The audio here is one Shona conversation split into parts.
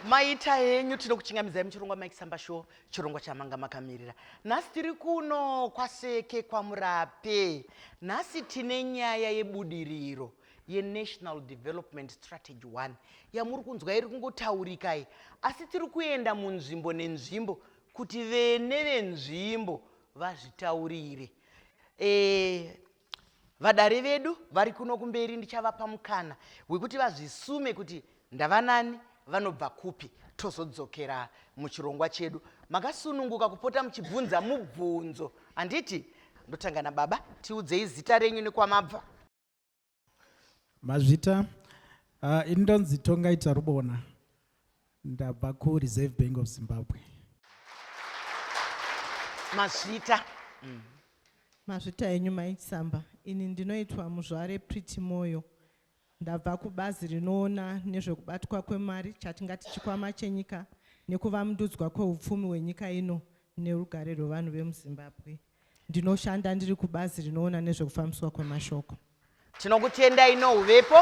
Maita henyu, tinokuchingamidzai muchirongwa Mike Samba Show, chirongwa chamanga makamirira. Nhasi tiri kuno kwaSeke kwaMurape. Nhasi tine nyaya yebudiriro yeNational Development Strategy 1 yamuri kunzwa iri kungotaurikai, asi tiri kuenda munzvimbo nenzvimbo kuti vene venzvimbo vazvitaurire. E, vadare vedu vari kuno kumberi ndichavapa mukana wekuti vazvisume kuti ndavanani, vanobva kupi, tozodzokera muchirongwa chedu. Makasununguka kupota muchibvunza mubvunzo, handiti? Ndotanga nababa, tiudzei zita renyu nekwamabva. Mazvita. Ini ndonzi Tongai Tarubona, ndabva kuReserve Bank of Zimbabwe. Mazvita. Mazvita enyu, Maitsamba. Ini ndinoitwa Muzvare Pretty Moyo, ndabva kubazi rinoona nezvekubatwa kwemari, chatingati chikwama chenyika, nekuvandudzwa kweupfumi hwenyika ino nerugare rwevanhu vemuZimbabwe. Ndinoshanda ndiri kubazi rinoona nezvekufambiswa kwemashoko. Tinokutendai nouvepo.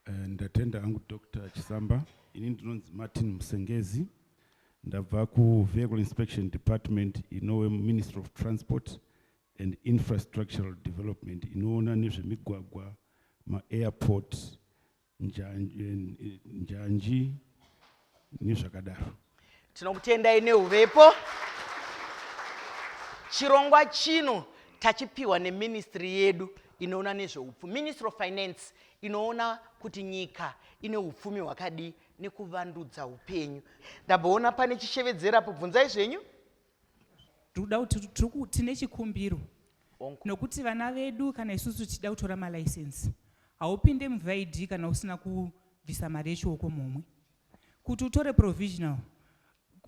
Ndatenda hangu, Dr Chisamba. Ini ndinonzi Martin Musengezi, ndabva kuVehicle Inspection Department inove Ministry of Transport and Infrastructural Development, inoona nezvemigwagwa, maairport, njanji nezvakadaro. Tinokutendai neuvepo. Chirongwa chino tachipiwa neministry yedu inoona nezveupfumi, Ministry of Finance, inoona kuti nyika ine upfumi hwakadii nekuvandudza upenyu. Ndamboona pane chishevedzerapo, bvunzai zvenyu. Tikuda kuti tine chikumbiro nokuti vana vedu kana isusu tichida kutora malicense, haupinde muVID kana usina kubvisa mari yechioko mumwe kuti utore provisional,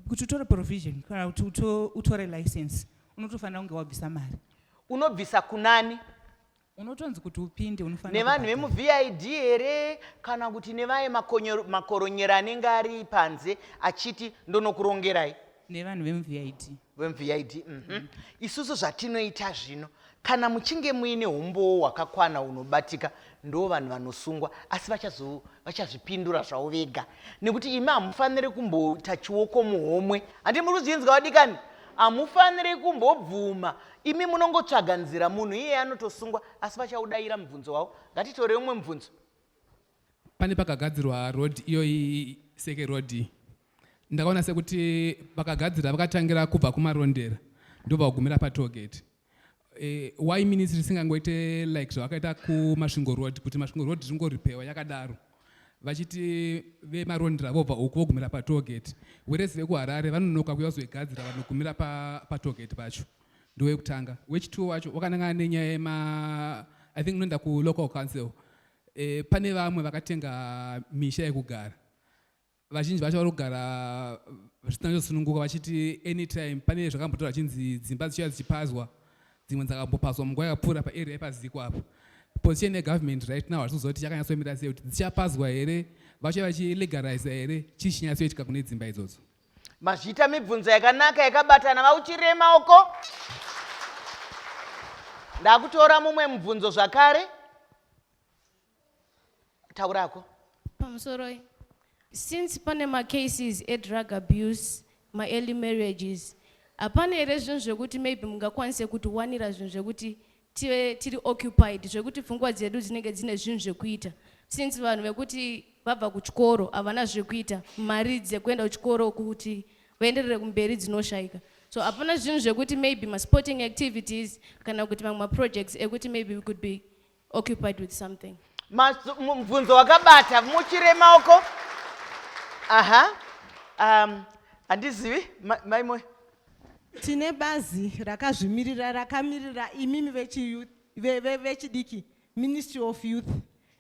kuti utore provision kana kuti utore license, unotofanira kunge wabvisa mari. Unobvisa kunani? Unotonzi kuti upinde unofanira nevanhu kubhadhara. vemuVID here kana kuti nevaye makoronyera anenge ari panze achiti ndonokurongerai? Nevanhu vemuVID. VemuVID. Isusu zvatinoita zvino, kana muchinge muine umbowo hwakakwana hunobatika, ndo vanhu vanosungwa, asi vachazvipindura zvavo vega, nekuti imi hamufaniri kumboita chioko muhomwe. Handi muri kuzvinzwa, vadikani? Hamufaniri kumbobvuma. Imi munongotsvaga nzira, munhu iyeye anotosungwa, asi vachaudayira mubvunzo wavo. Ngatitore umwe mubvunzo. Pane pakagadzirwa road iyoyi, Seke Road, ndakaona sekuti vakagadzira vakatangira kubva kuMarondera ndobva kugumira patollgate. Why ministry isingangoite like zvavakaita kuMasvingo Road, kuti Masvingo Road ringoripewa yakadaro, vachiti veMarondera vobva uku vogumira patollgate, whereas vekuHarare vanonoka kuuya kuzoigadzira, vanogumira patollgate pacho? Ndowekutanga. Wechitwo wacho wakanangana nenyaya yema, I think unoenda kulocal council. Pane vamwe vakatenga misha yekugara, vazhinji vacho vari kugara zvisina kusununguka, vachiti anytime pane zvakambotaura chinzi dzimba dzichiuya dzichipazwa, dzimwe dzakambopazwa munguva yakapfuura paarea yepaZiko apo. Position yegovernment right now hatisi kuziva kuti chakanyatsomira sei, kuti dzichapazwa here, vacho vachilegaliza here, chii chinyatsoitika kune dzimba idzodzo? Mazviita, mibvunzo yakanaka yakabatana. Vauchirire maoko. Ndakutora mumwe mubvunzo zvakare, taurako. Pamusoroi. Since pane macases edrug abuse, maearly marriages, hapana here zvinhu zvekuti maybe mungakwanise kutiwanira zvinhu zvekuti tive tiri occupied, zvekuti pfungwa dzedu dzinenge dzine zvinhu zvekuita, since vanhu vekuti vabva kuchikoro havana zvekuita, mari dzekuenda kuchikoro kuti vaenderere kumberi dzinoshayika? So hapana zvinhu zvekuti maybe masporting activities kana kuti mamwe maprojects ekuti maybe we could be occupied with something? Mubvunzo wakabata, muchire maoko. Aha, handizivi, Mai Moyo. Tine bazi rakazvimirira rakamirira imimi vechidiki, Ministry of Youth.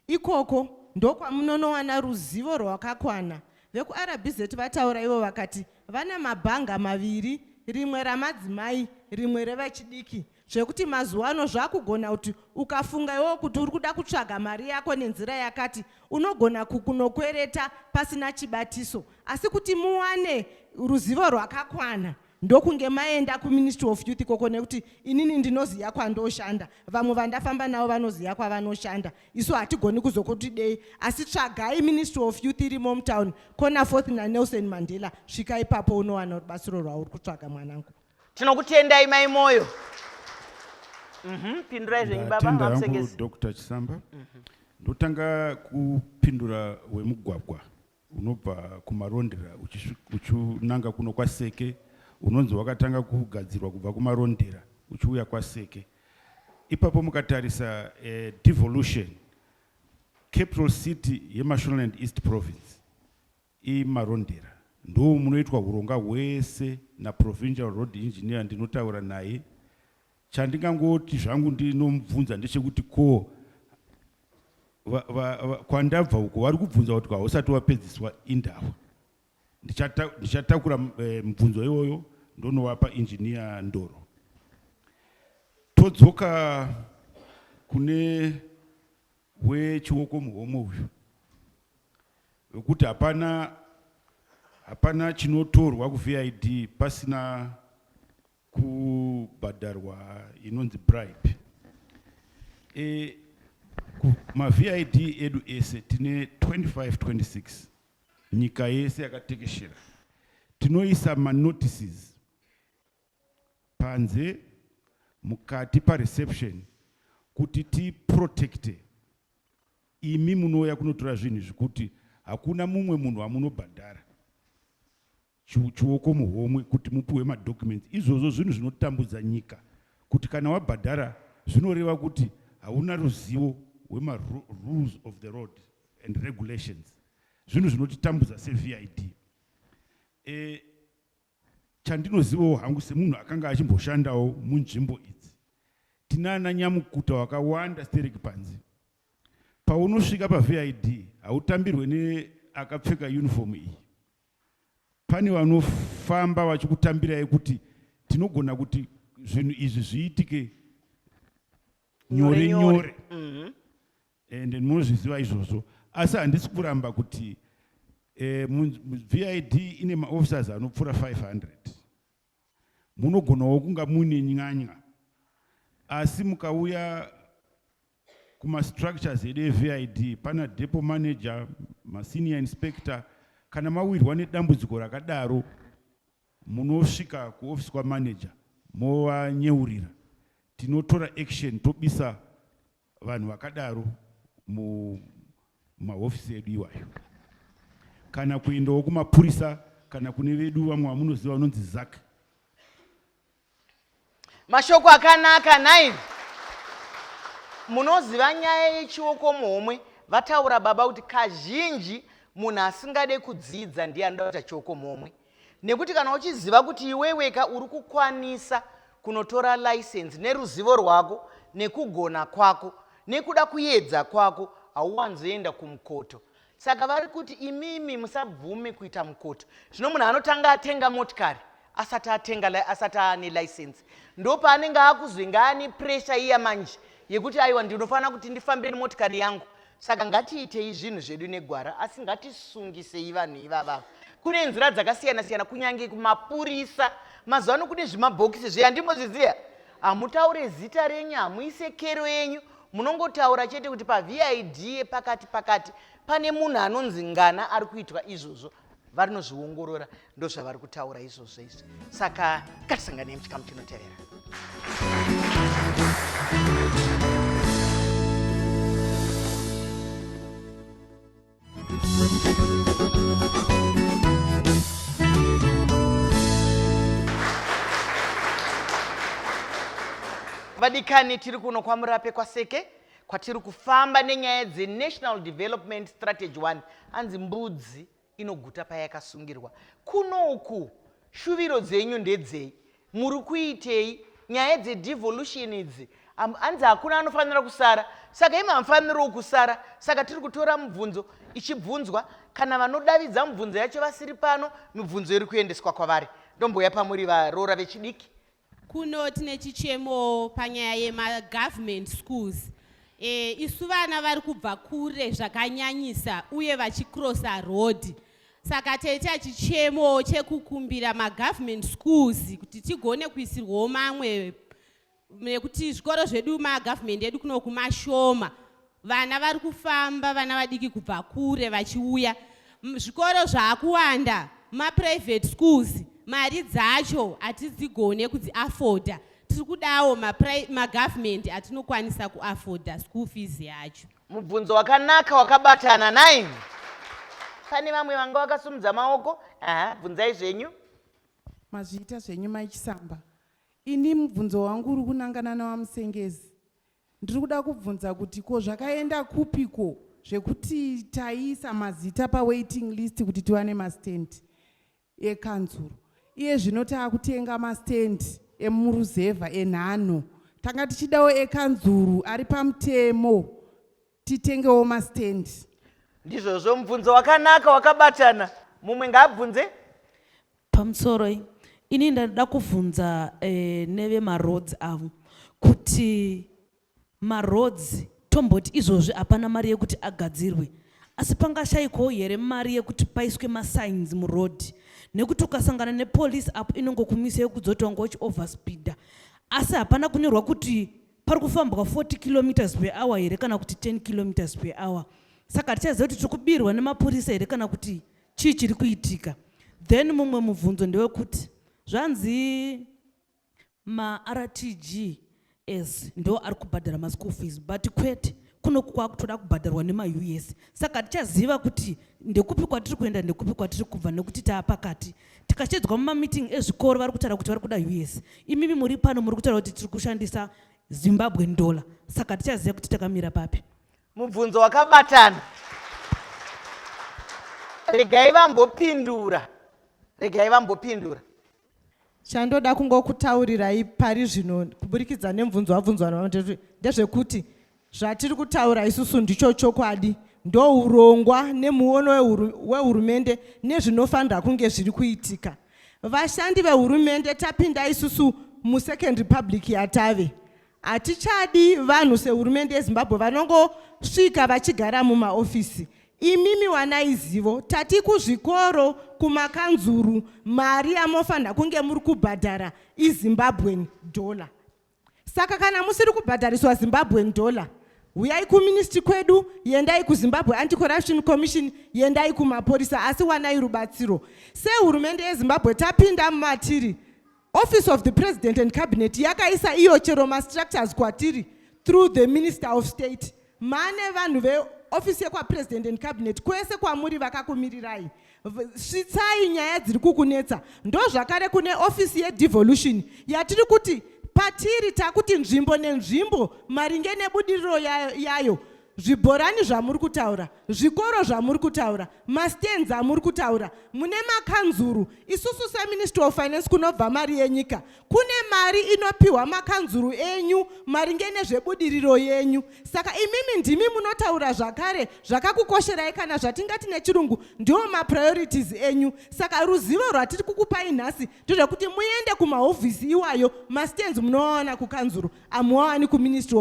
Ikoko ndokwamunonowana ruzivo rwakakwana. VekuRBZ vataura ivo vakati vana mabhanga maviri, rimwe ramadzimai, rimwe revechidiki, zvekuti mazuva ano zvakugona kuti ukafunga iwewo kuti uri kuda kutsvaga mari yako nenzira yakati, unogona kunokwereta pasina chibatiso. Asi kuti muwane ruzivo rwakakwana. Ndokunge maenda kuMinistry of Youth ikoko, nekuti inini ndinoziva kwandoshanda, vamwe vandafamba navo vanoziva kwavanoshanda. Isu hatigoni kuzokuti dei, asi tsvagai Ministry of Youth irimo mutown, corner Fourth naNelson Mandela. Svika ipapo, unowana rubatsiro rwauri kutsvaga, mwanangu. Tinokutendai, Mai Moyo. Pindurai zvenyu, baba. Ndatenda hangu, VaMusengezi. Dr Chisamba. Ndotanga kupindura wemugwagwa unobva kuMarondera uchinanga kuno kwaSeke, unonzi wakatanga kugadzirwa kubva kuMarondera uchiuya kwaSeke. Ipapo mukatarisa devolution, capital city yeMashonaland East Province iMarondera, ndo munoitwa uronga hwese naprovincial road engineer. Ndinotaura naye. Chandingangoti zvangu ndinomubvunza ndechekuti ko kwandabva uko vari kubvunza kuti hausati wapedziswa indawa. Ndichatakura mubvunzo iwoyo ndonowapa Engineer Ndoro. Todzoka kune wechioko muhomwe uyu wekuti hapana chinotorwa kuVID pasina kubhadharwa inonzi bribe. MaVID edu ese tine 25 26 nyika yese yakatekeshera. Tinoisa manotices panze, mukati, pareception, kuti tiprotecte imi munouya kunotora zvinhu izvi, kuti hakuna mumwe munhu wamunobhadhara chioko muhomwe kuti mupiwe madocuments. Izvozvo zvinhu zvinotambudza nyika, kuti kana wabhadhara zvinoreva kuti hauna ruzivo rwemarules of the road and regulations. Zvinhu zvinotitambudza seVID. Chandinozivawo hangu semunhu akanga achimboshandawo munzvimbo idzi, tinana nyamukuta wakawanda stereki panze. Paunosvika paVID hautambirwe neakapfeka uniform iyi. Pane vanofamba vachikutambirai kuti tinogona kuti zvinhu izvi zviitike nyore nyore. Ende munozviziva izvozvo, asi handisi kuramba kuti VID ine maofficers anopfuura 500. Munogonawo kunga muine nyanya, asi mukauya kumastructures edu eVID, pana depot manager, masenior inspector. Kana mawirwa nedambudziko rakadaro, munosvika kuofisi kwamanager movanyeurira. Tinotora action, tobisa vanhu vakadaro mumahofisi edu iwayo, kana kuendawo kumapurisa, kana kune vedu vamwe vamunoziva vanonzi ZAC. Mashoko akanaka nhai. Munoziva nyaya yechioko muhomwe, vataura baba kuti kazhinji munhu asingade kudzidza ndiye anoda kuita chioko muhomwe, nekuti kana uchiziva kuti iweweka uri kukwanisa kunotora license neruzivo rwako, nekugona kwako, nekuda kuedza kwako, hauwanzoenda kumukoto. Saka vari kuti imimi musabvume kuita mukoto. Zvino munhu anotanga atenga motikari asati atenga, asati aane license, ndo paanenge akuzenge ane pressure iya manje yekuti aiwa, ndinofanira kuti ndifambe nemotikari yangu. Saka ngatiitei zvinhu zvedu negwara, asi ngatisungisei vanhu ivavava. Kune nzira dzakasiyana siyana, kunyange kumapurisa mazuva ano kune zvimabhokisi zviya, handimozviziva. Hamutaure zita renyu, hamuise kero yenyu, munongotaura chete kuti paVID yepakati pakati pane munhu anonzi ngana ari kuitwa izvozvo. Varinozviongorora, ndozvavari kutaura izvozvo izvi. Saka ngatisanganei muchikamu chinotevera. Vadikani, tiri kuno kwaMurape kwaSeke, kwatiri kufamba nenyaya dzeNational Development Strategy 1. Anzi mbudzi inoguta payakasungirwa. Kunoku shuviro dzenyu ndedzei? Muri kuitei? Nyaya dzedevolution idzi, hanzi hakuna anofanira kusara, saka imi hamufaniriwo kusara. Saka tiri kutora mubvunzo ichibvunzwa. Kana vanodavidza mubvunzo yacho vasiri pano, mibvunzo iri kuendeswa kwavari. Ndomboya pamuri, varoora vechidiki. Kuno tine chichemo panyaya yemagovernment schools. Isu vana vari kubva kure zvakanyanyisa uye vachikrosa road. Saka taita chichemo chekukumbira magovernment schools kuti tigone kuisirwawo mamwe, nekuti zvikoro zvedu magovernment edu kunoku mashoma. Vana vari kufamba, vana vadiki kubva kure vachiuya. Zvikoro zvaakuwanda maprivate schools, mari dzacho hatidzigone kudziafodha. Tiri kudawo magovernment atinokwanisa kuafodha school fees yacho. Mubvunzo wakanaka wakabatana nai. Pane vamwe vanga vakasumudza maoko. Aha, bvunzai zvenyu. Mazviita zvenyu, Mai Chisamba. Ini mubvunzo wangu uri kunangana naVaMusengezi. Ndiri kuda kubvunza kuti ko zvakaenda kupiko zvekuti taiisa mazita pawaiting list kuti tiwane mastand ekanzuru? Iye zvino taakutenga mastand emuruzevha enhano. Tanga tichidawo ekanzuru ari pamutemo, titengewo mastand. Ndizvozvo, mubvunzo wakanaka wakabatana. Mumwe ngaabvunze. Pamusoro, ini ndada kuvhunza nevemaroads avo kuti maroads tomboti izvozvi hapana mari yekuti agadzirwe, asi pangashayikwawo here mari yekuti paiswe masigns muroad? Nekuti ukasangana nepolice apo, inongokumisa yekudzoti wanga uchioverspeeda, asi hapana kunyorwa kuti pari kufambwa 40 kilometers per hour here kana kuti 10 kilometers per hour. Saka hatichaziva kuti tiri kubirwa nemapurisa here kana kuti chii chiri kuitika. Then mumwe mubvunzo ndewekuti zvanzi maRTGS ndo ari kubhadhara maschool fees, but kwete kunoku kwakutoda kubhadharwa nemaUS. Saka tichaziva kuti ndekupi kwatiri kuenda, ndekupi kwatiri kubva, nekuti taa pakati tikashedzwa mumameeting ezvikoro, vari kutaura kuti vari kuda US, imimi muri pano muri kutaura kuti tiri kushandisa Zimbabwean dollar. Saka tichaziva kuti takamira papi? Mubvunzo wakabatana. Regai vambopindura, regai vambopindura. Chandoda kungokutaurirai pari zvino kuburikidza nemubvunzo wabvunzwa ndezvekuti zvatiri kutaura isusu ndicho chokwadi, ndo urongwa nemuono wehurumende nezvinofanira kunge zviri kuitika. Vashandi vehurumende, tapinda isusu musecond republic yatave, hatichadi vanhu sehurumende yeZimbabwe vanongosvika vachigara mumaofisi. Imimi wanai zivo. Tati kuzvikoro, kumakanzuru, mari yamofanira kunge muri kubhadhara iZimbabwean dollar. Saka kana musiri kubhadhariswa Zimbabwean dollar, huyai kuministry kwedu, yendai kuZimbabwe Anti-Corruption Commission, yendai kumapurisa, asi wanai rubatsiro. Sehurumende yeZimbabwe tapinda mumatiri, Office of the President and Cabinet yakaisa iyo chero mastructures kwatiri through the Minister of State. Mane vanhu veofisi yekwaPresident and Cabinet kwese kwamuri vakakumirirai. Svitsai nyaya dziri kukunetsa. Ndo zvakare kune ofisi yedevolution yatiri kuti patiri takuti nzvimbo nenzvimbo maringe nebudiriro yayo, zvibhorani zvamuri kutaura, zvikoro zvamuri kutaura, mastands amuri kutaura, mune makanzuru. Isusu seMinistry of Finance, kunobva mari yenyika, kune mari inopiwa makanzuru enyu maringe nezvebudiriro yenyu. Saka imimi ndimi munotaura zvakare zvakakukosherai, kana zvatingati nechirungu ndiwo mapriorities enyu. Saka ruzivo rwatiri kukupai nhasi ndezvekuti muende kumahofisi iwayo. Mastands munowawana kukanzuru, amuwawani kuMinistry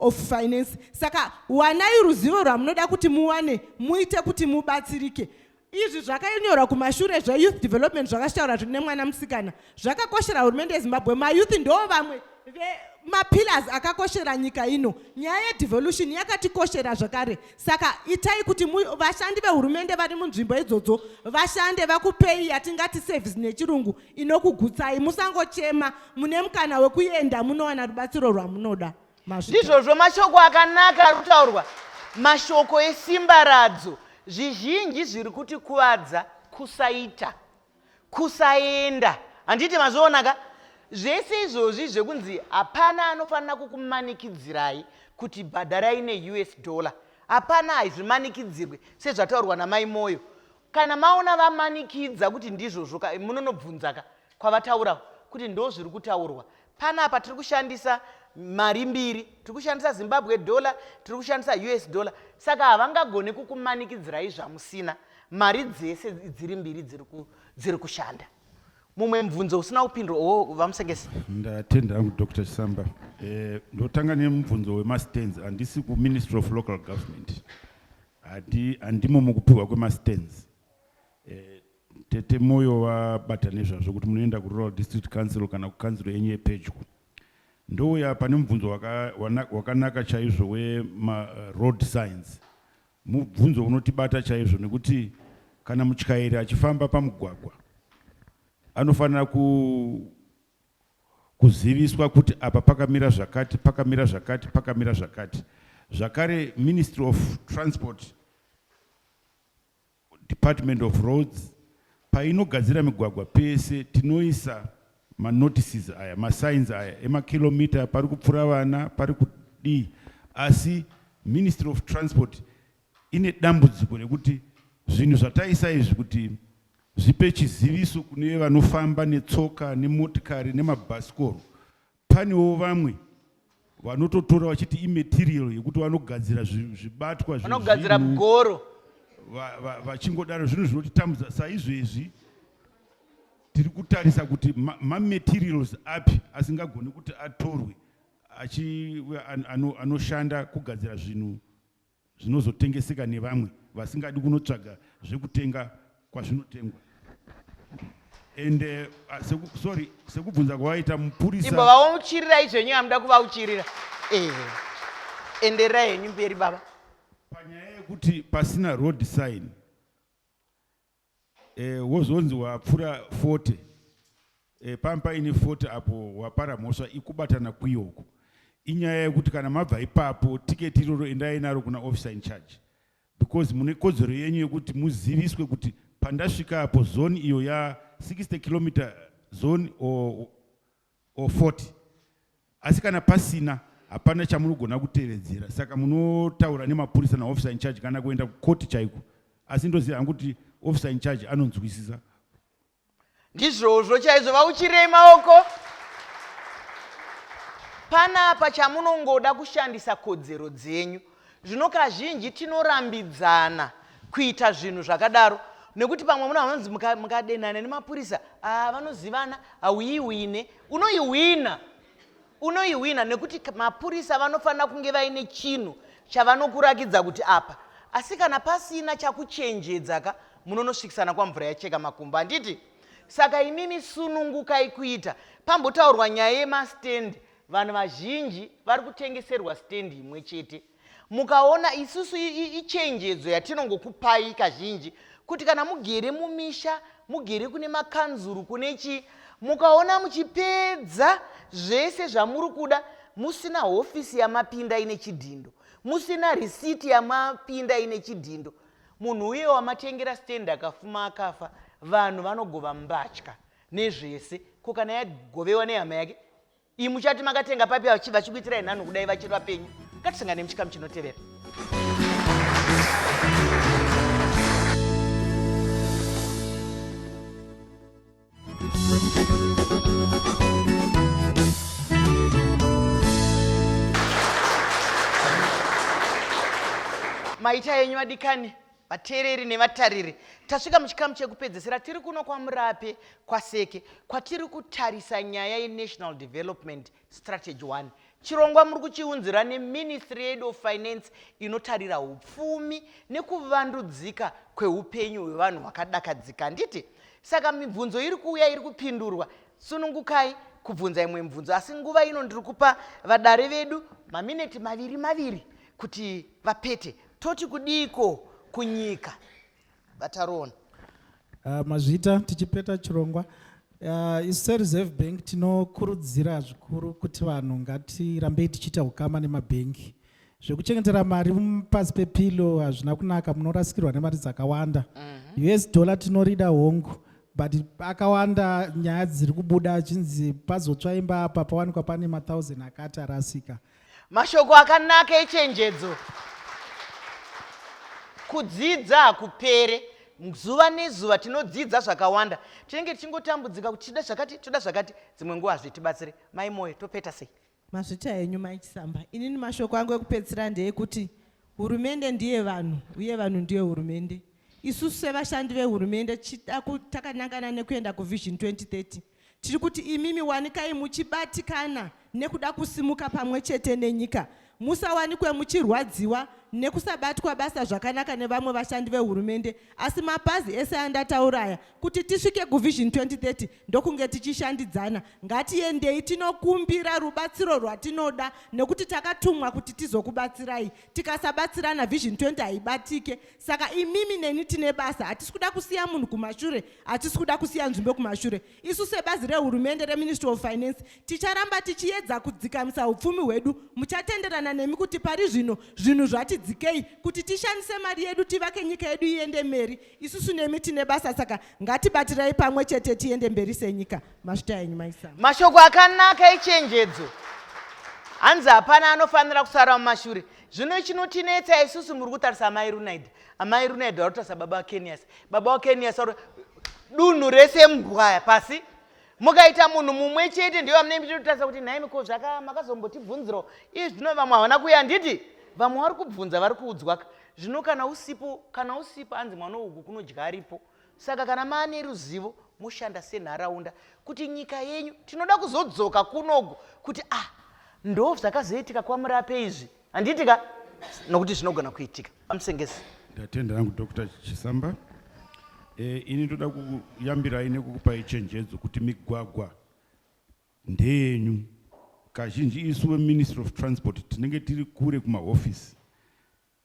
of Finance. Saka wanai ruzivo rwamunoda kuti muwane, muite kuti mubatsirike. Izvi zvakanyorwa kumashure zveyouth development, zvakataura zviri nemwana musikana, zvakakoshera hurumende yeZimbabwe. Mayouth ndo vamwe mapillars akakoshera nyika ino. Nyaya yedevolution yakatikoshera zvakare. Saka itai kuti vashandi vehurumende vari munzvimbo idzodzo vashande, vakupei yatingati service nechirungu inokugutsai. Musangochema, mune mukana wekuenda munowana rubatsiro rwamunoda. Ndizvozvo, mashoko akanaka ari kutaurwa, mashoko esimbaradzo. Zvizhinji zviri kutikuvadza kusaita, kusaenda. Handiti mazvionaka zvese izvozvi zvekunzi hapana anofanira kukumanikidzirai kuti bhadharai neUS dollar? Hapana, haizvimanikidzirwe sezvataurwa naMai Moyo. Kana maona vamanikidza kuti ndizvozvo, munonobvunza ka kwavataura kuti ndo zviri kutaurwa panapa. Tiri kushandisa mari mbiri, tiri kushandisa Zimbabwe dollar, tiri kushandisa US dollar. Saka havangagoni kukumanikidzirai zvamusina. Mari dzese dziri mbiri dziri kushanda. Mumwe mubvunzo usina kupindurwa o, VaMusengesi. Ndatenda hangu, Dr Chisamba. Ndotanga nemubvunzo wemastands. Handisi kuMinistry of Local Government, handimo mukupiwa kwemastands. Eh, tete Moyo vabata nezvazvo kuti munoenda kurural district council kana kukanzuro yenyu yepedyo. Ndouya pane mubvunzo wakanaka chaizvo wemaroad signs. Mubvunzo unotibata chaizvo nekuti kana mutyairi achifamba pamugwagwa anofanira ku kuziviswa kuti apa pakamira zvakati, pakamira zvakati, pakamira zvakati. Zvakare Ministry of Transport, Department of Roads painogadzira migwagwa pese tinoisa manotices aya, masigns aya emakilomita pari kupfuura vana, pari kudii. Asi Ministry of Transport ine dambudziko rekuti zvinhu zvataisa izvi kuti zvipe chiziviso kune vanofamba netsoka nemotikari nemabhasikoro panewo vamwe vanototora vachiti imaterial yekuti vanogadzira zvibatwa vanogadzira mugoro vachingodaro zvinhu zvinotitambudza saizvezvi tiri kutarisa kuti mamaterials api asingagoni kuti atorwe anoshanda kugadzira zvinhu zvinozotengeseka nevamwe vasingadi kunotsvaga zvekutenga kwazvinotengwa and uh, seku, sorry sekubvunza kwawaita mupurisa imbo vauchirirai zvenyu amuda kuvauchirira eh enderai henyu mberi baba panyaya yekuti pasina road sign Eh, wozonzi wapfura 40 eh, pamwe paine 40 apo wapara mhosva ikubatana kwiyoko inyaya yekuti kana mabva ipapo tiketi iroro endai naro kuna officer in charge because mune kodzero yenyu yekuti muziviswe kuti pandasvika apo zone iyo ya 60 kilometer zone or, or 40 asi kana pasina hapana chamunogona kutevedzera saka munotaura nemapurisa naofficer in charge kana kuenda kukoti chaiko asi ndoziva hangu kuti officer in charge anonzwisisa ndizvozvo chaizvo vauchirei maoko panapa chamunongoda kushandisa kodzero dzenyu Zvino kazhinji tinorambidzana kuita zvinhu zvakadaro nekuti pamwe muna vanonzi mukadenhana nemapurisa ah, vanozivana hauiwine unoiwina unoiwina nekuti mapurisa vanofanira kunge vaine chinhu chavanokurakidza kuti apa asi kana pasina chakuchenjedza ka munonosvikisana kwamvura yacheka makumbo handiti saka imimi sunungukai kuita pambotaurwa nyaya yemastendi Vanhu vazhinji vari kutengeserwa stand imwe chete. Mukaona isusu ichenjedzo yatinongokupai kazhinji kuti kana mugere mumisha, mugere kune makanzuru, kune chii, mukaona muchipedza zvese zvamuri kuda musina hofisi yamapinda ine chidhindo, musina risiti yamapinda ine chidhindo, munhu uye wamatengera stand akafuma akafa, vanhu vanogova mbatya nezvese. Ko kana yagovewa nehama yake? Iyi muchati makatenga papi vachikuitirai nhanho kudai vachiri vapenyu. Ngatisangane muchikamu chinotevera. Maita yenyu vadikani Vateereri nevatariri, tasvika muchikamu chekupedzesera. Tiri kuno kwaMurape, kwaSeke, kwatiri kutarisa nyaya yeNational Development Strategy 1. Chirongwa muri kuchiunzira neMinistry yedu of Finance inotarira upfumi nekuvandudzika kweupenyu hwevanhu hwakadakadzika, handiti? Saka mibvunzo iri kuuya iri kupindurwa. Sunungukai kubvunza imwe mibvunzo, asi nguva ino ndiri kupa vadare vedu mamineti maviri maviri kuti vapete. Toti kudiiko kunyika vaTarona? Uh, mazvita tichipeta chirongwa uh, isu sereserve bank tinokurudzira zvikuru kuti vanhu ngatirambei tichiita ukama nemabhengi zvekuchengetera mari pasi pepilo hazvina kunaka munorasikirwa nemari dzakawanda mm -hmm. us dollar tinorida hongu but akawanda nyaya dziri kubuda chinzi pazotsva imba apa pawanikwa pane mathousand akati arasika Mashoko akanaka echenjedzo. Kudzidza hakupere. Zuva nezuva tinodzidza zvakawanda. Tinenge tichingotambudzika kuti tinoda zvakati, toda zvakati. Dzimwe nguva hazvitibatsire. Mai Moyo, topeta sei? Mazvita henyu Mai Chisamba. Inini mashoko angu ekupedzisira ndeekuti hurumende ndiye vanhu uye vanhu ndiye hurumende. Isusu sevashandi vehurumende takanangana nekuenda kuVision 2030 Tiri kuti imimi wanikai muchibatikana nekuda kusimuka pamwe chete nenyika. Musawanikwe muchirwadziwa nekusabatwa basa zvakanaka nevamwe vashandi vehurumende asi mapazi ese andataura aya kuti tisvike kuvision 2030 ndokunge tichishandidzana ngatiendei tinokumbira rubatsiro rwatinoda nekuti takatumwa kuti tizokubatsirai tikasabatsirana vision 20 haibatike saka imimi neni tine basa hatisi kuda kusiya munhu kumashure hatisi kuda kusiya nzvimbo kumashure Isu sebazi rehurumende reMinistry of Finance ticharamba tichiedza kudzikamisa upfumi hwedu. Muchatenderana nemi kuti pari zvino zvinhu zvati dzikei kuti tishandise mari yedu tivake nyika yedu iende meri. Isusu nemi tine basa saka ngatibatirai pamwe chete tiende mberi senyika. Masvita enyu Mai Sam. Mashoko akanaka echenjedzo. Hanzi hapana anofanira kusara mumashure. Zvino chinotinetsa isusu muri kutarisa amai Runaida. Amai Runaida vari kutarisa baba vaKenias. Baba vaKenias vari dunhu rese mbwaya pasi. Mukaita munhu mumwe chete ndiyo amunenge muchitotarisa kuti nhaimi ko zvaka makazombotibvunzirawo. Iye zvino vamwe havana kuuya handiti? Vamwe vari kubvunza vari kuudzwaka. Zvino kana usipo, kana usipo hanzi mwana uku kunodya aripo. Saka kana maane ruzivo moshanda senharaunda kuti nyika yenyu tinoda kuzodzoka kunoku kuti ah ndo zvakazoitika kwamurape izvi handiti ka nokuti zvinogona kuitika amusengesi. Ndatenda hangu Dr. Chisamba. E, ini ndoda kukuyambirai nekukupai chenjedzo kuti migwagwa ndeyenyu. Kazhinji isu veMinistry of Transport tinenge tiri kure kumahofisi.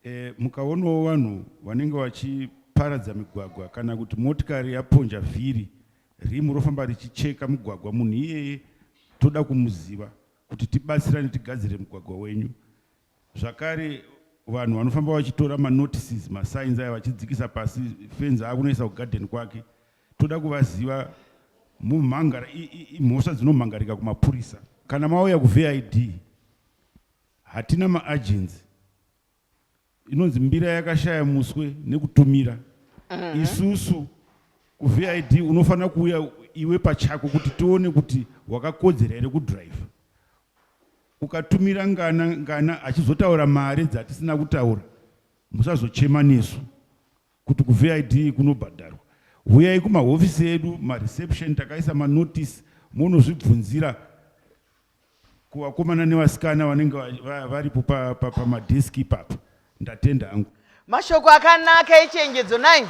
E, mukaonawo vanhu vanenge vachiparadza migwagwa kana kuti motikari yaponja vhiri rimu rofamba richicheka mugwagwa munhu iyeye toda kumuziva kuti tibatsirane tigadzire mugwagwa wenyu. Zvakare vanhu vanofamba vachitora manotices masigns aya vachidzikisa pasi fenzi akunoisa kugarden kwake toda kuvaziva mumhangara imhosva dzinomhangarika kumapurisa. Kana mauya kuVID Hatina maagents. Inonzi mbira yakashaya muswe nekutumira. Isusu kuVID unofanira kuuya iwe pachako kuti tione kuti wakakodzera here kudriver. Ukatumira ngana ngana achizotaura mari dzatisina kutaura musazochema nesu. Kuti kuVID kunobhadharwa. Huyai kumahofisi edu mareception takaisa manotice monozvibvunzira kuvakomana nevasikana vanenge varipo pamadesk ipapa. Ndatenda hangu. Mashoko akanaka echenjedzo nai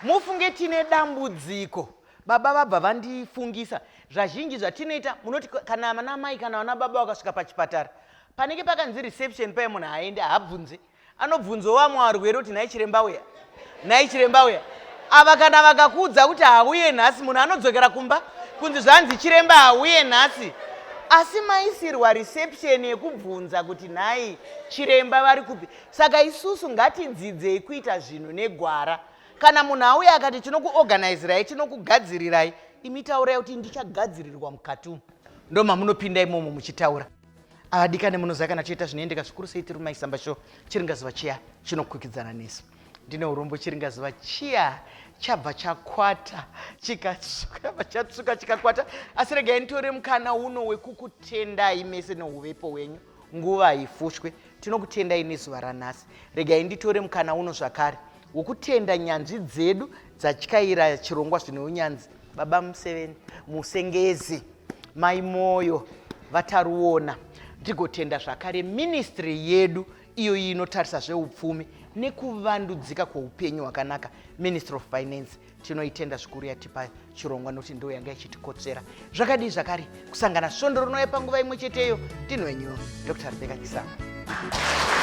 mufunge tine dambudziko baba vabva vandifungisa zvazhinji zvatinoita munoti kana vana mai kana vana baba vakasvika pachipatara panenge pakanzi reception paye munhu haaende haabvunze anobvunzawo vamwe varwere kuti nhai chiremba uya nhai chiremba uya ava kana vakakuudza kuti hauye nhasi munhu anodzokera kumba kunzi zvanzi chiremba hauye nhasi asi maisirwa reception yekubvunza kuti nhai chiremba vari kupi saka isusu ngatidzidzei kuita zvinhu negwara kana munhu auya akati tinokuorganizirai tinokugadzirirai imi taurai kuti ndichagadzirirwa mukati umu ndomamunopinda imomo muchitaura Adikane munoziva kana tichiita zvinoendeka zvikuru sei tiri muMaisamba Show chiringazuva chiya chinokwikwidzana nesu. Ndine urombo chiringazuva chiya chabva chakwata chikatsvuka chatsvuka chikakwata asi regai nditore mukana uno wekukutendai mese neuvepo hwenyu nguva haifushwe tinokutendai nezuva ranhasi regai nditore mukana uno zvakare wokutenda nyanzvi dzedu dzatyaira chirongwa zvine unyanzi baba museveni musengezi Mai Moyo vaTaruona ndigotenda zvakare ministry yedu iyoyi inotarisa zveupfumi nekuvandudzika kweupenyu hwakanaka Ministry of Finance tinoitenda zvikuru yatipa chirongwa nokuti ndo yanga ichitikotsvera zvakadii zvakare kusangana svondo rinouya panguva imwe cheteyo ndinwenyu Dr. Rebecca Chisamba.